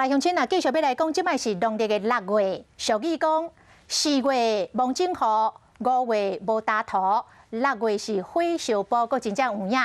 來鄉親啊，繼續欲來講，這擺是農曆的六月，俗語講四月蒙頂雨，五月無焦土，六月是火燒埔，閣真正有影。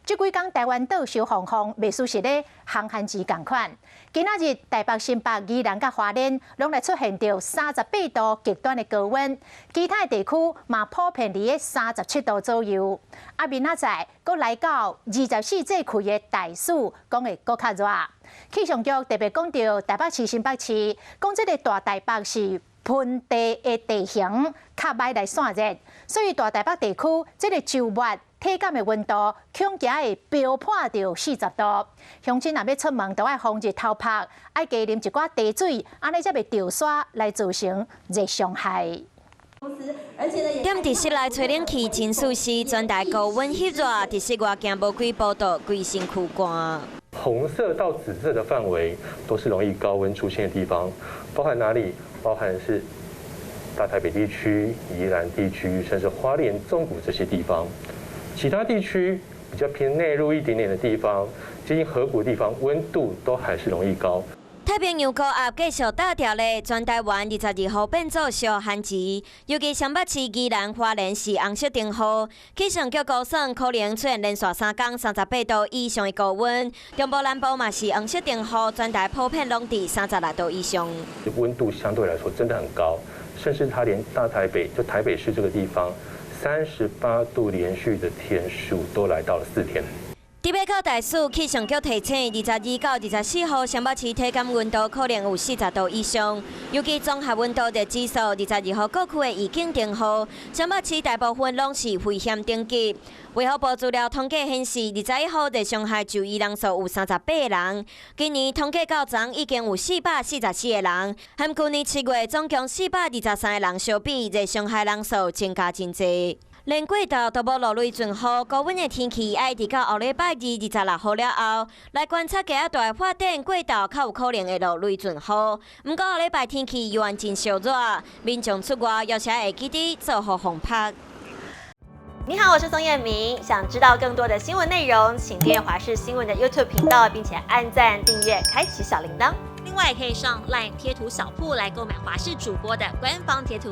這幾工台灣島燒烘烘，袂輸是咧烘番薯仝款。今仔日台北、新北、宜蘭佮花蓮，攏來出現著38度極端的高溫，其他的地區嘛普遍佇咧37度左右。啊，明仔載閣來到24節氣的大暑，講會閣較熱。氣象局特別講著台北市、新北市，講這個大台北是盆地的地形較䆀來散熱，所以大台北地區這個週末體感的溫度恐驚會飆破著40度。鄉親若欲出門，著愛防日頭曝，愛加啉一寡茶水，按呢才袂著沙來造成熱傷害。踮佇室內吹冷氣真舒適，全台高溫翕熱，佇室外行無幾步就規身軀汗。紅色到紫色的範圍都是容易高溫出現的地方，包含哪裡？包含是大台北地區、宜蘭地區，甚至花蓮、中部這些地方。其他地區比較偏內陸一點點的地方，接近河谷的地方，溫度都還是容易高。太平洋高壓繼續搭調咧，全台灣22號變做燒番薯，尤其雙北市、宜蘭、花蓮是紅色燈號。氣象局估算可能出現連續3工38度以上的高溫，中部南部嘛是黃色燈號，全台普遍攏佇36度以上。溫度相對來說真的很高，甚至它連大台北就台北市這個地方，38度連續的天數都來到了4天。佇欲到大暑，氣象局提醒，22到24號，雙北市體感溫度可能有40度以上，尤其綜合溫度熱指數，22號各區的預警燈號，雙北市大部分攏是危險等級。衛福部資料統計顯示，21號熱傷害就醫人數有38個人，今年統計到昨已經有444個人，和舊年7月總共423個人相比，熱傷害人數增加真濟。連過晝都無落雷陣雨，高溫的天氣愛佇到後禮拜二26號了後，來觀察加大發展過晝較有可能會落雷陣雨。毋過後禮拜天氣依然真燒熱，民眾出外猶是會記得做好防曬。你好，我是宋燕明。想知道更多的新聞內容，請訂閱華視新聞的 YouTube 頻道，並且按讚、訂閱、開啟小鈴鐺。另外，也可以上 LINE 貼圖小鋪來購買華視主播的官方貼圖。